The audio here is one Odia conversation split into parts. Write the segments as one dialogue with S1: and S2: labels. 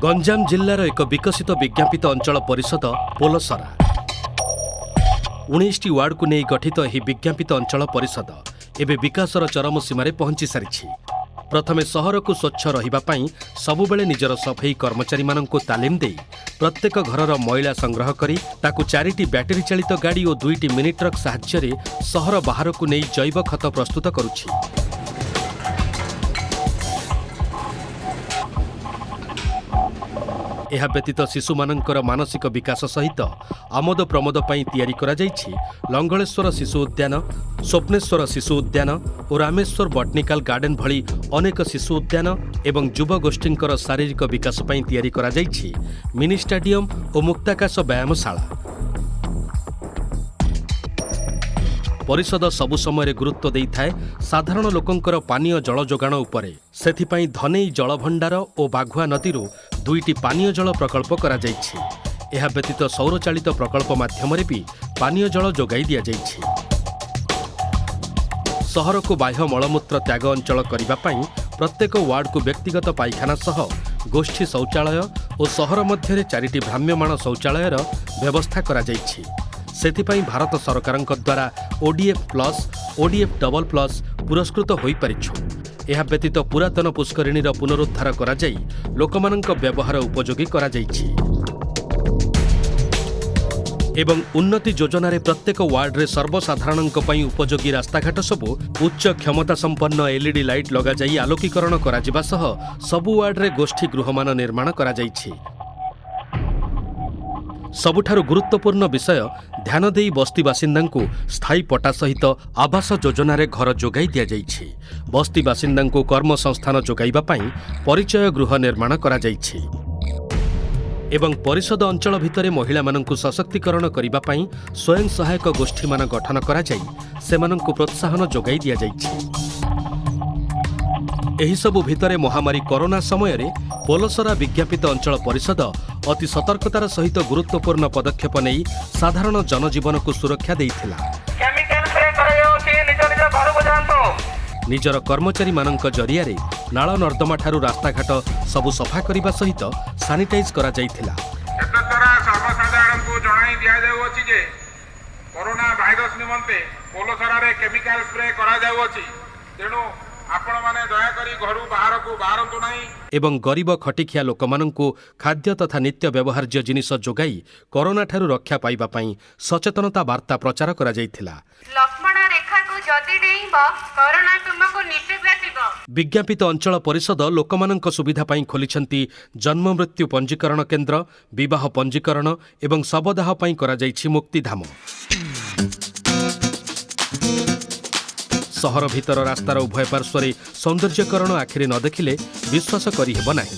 S1: ଗଞ୍ଜାମ ଜିଲ୍ଲାର ଏକ ବିକଶିତ ବିଜ୍ଞାପିତ ଅଞ୍ଚଳ ପରିଷଦ ପୋଲସରା। 19ଟି ୱାର୍ଡକୁ ନେଇ ଗଠିତ ଏହି ବିଜ୍ଞାପିତ ଅଞ୍ଚଳ ପରିଷଦ ଏବେ ବିକାଶର ଚରମ ସୀମାରେ ପହଞ୍ଚି ସାରିଛି। ପ୍ରଥମେ ସହରକୁ ସ୍ୱଚ୍ଛ ରହିବା ପାଇଁ ସବୁବେଳେ ନିଜର ସଫେଇ କର୍ମଚାରୀମାନଙ୍କୁ ତାଲିମ ଦେଇ ପ୍ରତ୍ୟେକ ଘରର ମଇଳା ସଂଗ୍ରହ କରି ତାକୁ 4ଟି ବ୍ୟାଟେରୀ ଚାଳିତ ଗାଡ଼ି ଓ 2ଟି ମିନି ଟ୍ରକ୍ ସାହାଯ୍ୟରେ ସହର ବାହାରକୁ ନେଇ ଜୈବ ଖତ ପ୍ରସ୍ତୁତ କରୁଛି। ଏହା ବ୍ୟତୀତ ଶିଶୁମାନଙ୍କର ମାନସିକ ବିକାଶ ସହିତ ଆମୋଦ ପ୍ରମୋଦ ପାଇଁ ତିଆରି କରାଯାଇଛି ଲଙ୍ଗଳେଶ୍ୱର ଶିଶୁ ଉଦ୍ୟାନ, ସ୍ୱପ୍ନେଶ୍ୱର ଶିଶୁ ଉଦ୍ୟାନ ଓ ରାମେଶ୍ୱର ବଟନିକାଲ ଗାର୍ଡେନ ଭଳି ଅନେକ ଶିଶୁ ଉଦ୍ୟାନ ଏବଂ ଯୁବଗୋଷ୍ଠୀଙ୍କର ଶାରୀରିକ ବିକାଶ ପାଇଁ ତିଆରି କରାଯାଇଛି ମିନି ଷ୍ଟାଡିୟମ ଓ ମୁକ୍ତାକାଶ ବ୍ୟାୟାମଶାଳା। ପରିଷଦ ସବୁ ସମୟରେ ଗୁରୁତ୍ୱ ଦେଇଥାଏ ସାଧାରଣ ଲୋକଙ୍କର ପାନୀୟ ଜଳ ଯୋଗାଣ ଉପରେ। ସେଥିପାଇଁ ଧନେଇ ଜଳଭଣ୍ଡାର ଓ ବାଘୁଆ ନଦୀରୁ 2ଟି ପାନୀୟ ଜଳ ପ୍ରକଳ୍ପ କରାଯାଇଛି। ଏହା ବ୍ୟତୀତ ସୌରଚାଳିତ ପ୍ରକଳ୍ପ ମାଧ୍ୟମରେ ବି ପାନୀୟ ଜଳ ଯୋଗାଇ ଦିଆଯାଇଛି। ସହରକୁ ବାହ୍ୟ ମଳମୂତ୍ର ତ୍ୟାଗ ଅଞ୍ଚଳ କରିବା ପାଇଁ ପ୍ରତ୍ୟେକ ୱାର୍ଡକୁ ବ୍ୟକ୍ତିଗତ ପାଇଖାନା ସହ ଗୋଷ୍ଠୀ ଶୌଚାଳୟ ଓ ସହର ମଧ୍ୟରେ 4ଟି ଭ୍ରାମ୍ୟମାଣ ଶୌଚାଳୟର ବ୍ୟବସ୍ଥା କରାଯାଇଛି। ସେଥିପାଇଁ ଭାରତ ସରକାରଙ୍କ ଦ୍ୱାରା ODF plus, ODF double plus ପୁରସ୍କୃତ ହୋଇପାରିଛୁ। ଏହା ବ୍ୟତୀତ ପୁରାତନ ପୁଷ୍କରିଣୀର ପୁନରୁଦ୍ଧାର କରାଯାଇ ଲୋକମାନଙ୍କ ବ୍ୟବହାର ଉପଯୋଗୀ କରାଯାଇଛି ଏବଂ ଉନ୍ନତି ଯୋଜନାରେ ପ୍ରତ୍ୟେକ ୱାର୍ଡରେ ସର୍ବସାଧାରଣଙ୍କ ପାଇଁ ଉପଯୋଗୀ ରାସ୍ତାଘାଟ ସବୁ ଉଚ୍ଚ କ୍ଷମତା ସମ୍ପନ୍ନ ଏଲ୍ଇଡି ଲାଇଟ୍ ଲଗାଯାଇ ଆଲୋକୀକରଣ କରାଯିବା ସହ ସବୁ ୱାର୍ଡରେ ଗୋଷ୍ଠୀ ଗୃହମାନ ନିର୍ମାଣ କରାଯାଇଛି। ସବୁଠାରୁ ଗୁରୁତ୍ୱପୂର୍ଣ୍ଣ ବିଷୟ ଧ୍ୟାନ ଦେଇ ବସ୍ତି ବାସିନ୍ଦାଙ୍କୁ ସ୍ଥାୟୀ ପଟ୍ଟା ସହିତ ଆବାସ ଯୋଜନାରେ ଘର ଯୋଗାଇ ଦିଆଯାଇଛି। ବସ୍ତି ବାସିନ୍ଦାଙ୍କୁ କର୍ମସଂସ୍ଥାନ ଯୋଗାଇବା ପାଇଁ ପରିଚୟ ଗୃହ ନିର୍ମାଣ କରାଯାଇଛି ଏବଂ ପରିଷଦ ଅଞ୍ଚଳ ଭିତରେ ମହିଳାମାନଙ୍କୁ ସଶକ୍ତିକରଣ କରିବା ପାଇଁ ସ୍ୱୟଂ ସହାୟକ ଗୋଷ୍ଠୀମାନ ଗଠନ କରାଯାଇ ସେମାନଙ୍କୁ ପ୍ରୋତ୍ସାହନ ଯୋଗାଇ ଦିଆଯାଇଛି। ଏହିସବୁ ଭିତରେ ମହାମାରୀ କରୋନା ସମୟରେ ପୋଲସରା ବିଜ୍ଞାପିତ ଅଞ୍ଚଳ ପରିଷଦ ଅତି ସତର୍କତାର ସହିତ ଗୁରୁତ୍ୱପୂର୍ଣ୍ଣ ପଦକ୍ଷେପ ନେଇ ସାଧାରଣ ଜନଜୀବନକୁ ସୁରକ୍ଷା ଦେଇଥିଲା।
S2: କେମିକାଲ ସ୍ପ୍ରେ କରାଯାଉଛି, ନିଜ ନିଜ ଘରକୁ ଯାଆନ୍ତୁ।
S1: ନିଜର କର୍ମଚାରୀମାନଙ୍କ ଜରିଆରେ ନାଳ ନର୍ଦ୍ଦମାଠାରୁ ରାସ୍ତାଘାଟ ସବୁ ସଫା କରିବା ସହିତ ସାନିଟାଇଜ୍ କରାଯାଇଥିଲା।
S3: ଏତଦ୍ୱାରା ସର୍ବସାଧାରଣଙ୍କୁ ଜଣାଇ ଦିଆଯାଉଅଛି ଯେ କରୋନା ଭାଇରସ ନିମନ୍ତେ ପୋଲସରାରେ କେମିକାଲ ସ୍ପ୍ରେ କରାଯାଉଅଛି। ତେଣୁ ଆପଣମାନେ ଦୟାକରି ଘରୁ ବାହାରକୁ ବାହାରନ୍ତୁ ନାହିଁ।
S1: ଏବଂ ଗରିବ ଖଟିଖିଆ ଲୋକମାନଙ୍କୁ ଖାଦ୍ୟ ତଥା ନିତ୍ୟ ବ୍ୟବହାର୍ଯ୍ୟ ଜିନିଷ ଯୋଗାଇ କରୋନାଠାରୁ ରକ୍ଷା ପାଇବା ପାଇଁ ସଚେତନତା ବାର୍ତ୍ତା ପ୍ରଚାର କରାଯାଇଥିଲା।
S4: ଲକ୍ଷ୍ମଣ ରେଖାକୁ ଯଦି ଡେଇଁବ, କରୋନା ତୁମକୁ ନିଶ୍ଚୟ ଗ୍ରାସିବ।
S1: ବିଜ୍ଞାପିତ ଅଞ୍ଚଳ ପରିଷଦ ଲୋକମାନଙ୍କ ସୁବିଧା ପାଇଁ ଖୋଲିଛନ୍ତି ଜନ୍ମମୃତ୍ୟୁ ପଞ୍ଜୀକରଣ କେନ୍ଦ୍ର, ବିବାହ ପଞ୍ଜୀକରଣ ଏବଂ ଶବଦାହ ପାଇଁ କରାଯାଇଛି ମୁକ୍ତିଧାମ। ସହର ଭିତର ରାସ୍ତାର ଉଭୟ ପାର୍ଶ୍ୱରେ ସୌନ୍ଦର୍ଯ୍ୟକରଣ ଆଖିରେ ନ ଦେଖିଲେ ବିଶ୍ୱାସ କରିହେବ ନାହିଁ।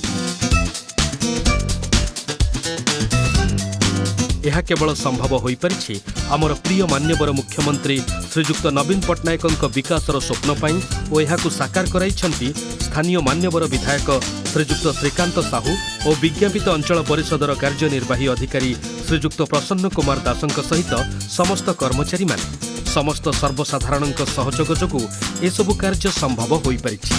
S1: ଏହା କେବଳ ସମ୍ଭବ ହୋଇପାରିଛି ଆମର ପ୍ରିୟ ମାନ୍ୟବର ମୁଖ୍ୟମନ୍ତ୍ରୀ ଶ୍ରୀଯୁକ୍ତ ନବୀନ ପଟ୍ଟନାୟକଙ୍କ ବିକାଶର ସ୍ୱପ୍ନ ପାଇଁ ଓ ଏହାକୁ ସାକାର କରାଇଛନ୍ତି ସ୍ଥାନୀୟ ମାନ୍ୟବର ବିଧାୟକ ଶ୍ରୀଯୁକ୍ତ ଶ୍ରୀକାନ୍ତ ସାହୁ ଓ ବିଜ୍ଞାପିତ ଅଞ୍ଚଳ ପରିଷଦର କାର୍ଯ୍ୟନିର୍ବାହୀ ଅଧିକାରୀ ଶ୍ରୀଯୁକ୍ତ ପ୍ରସନ୍ନ କୁମାର ଦାସଙ୍କ ସହିତ ସମସ୍ତ କର୍ମଚାରୀମାନେ। ସମସ୍ତ ସର୍ବସାଧାରଣଙ୍କ ସହଯୋଗ ଯୋଗୁଁ ଏସବୁ କାର୍ଯ୍ୟ ସମ୍ଭବ ହୋଇପାରିଛି।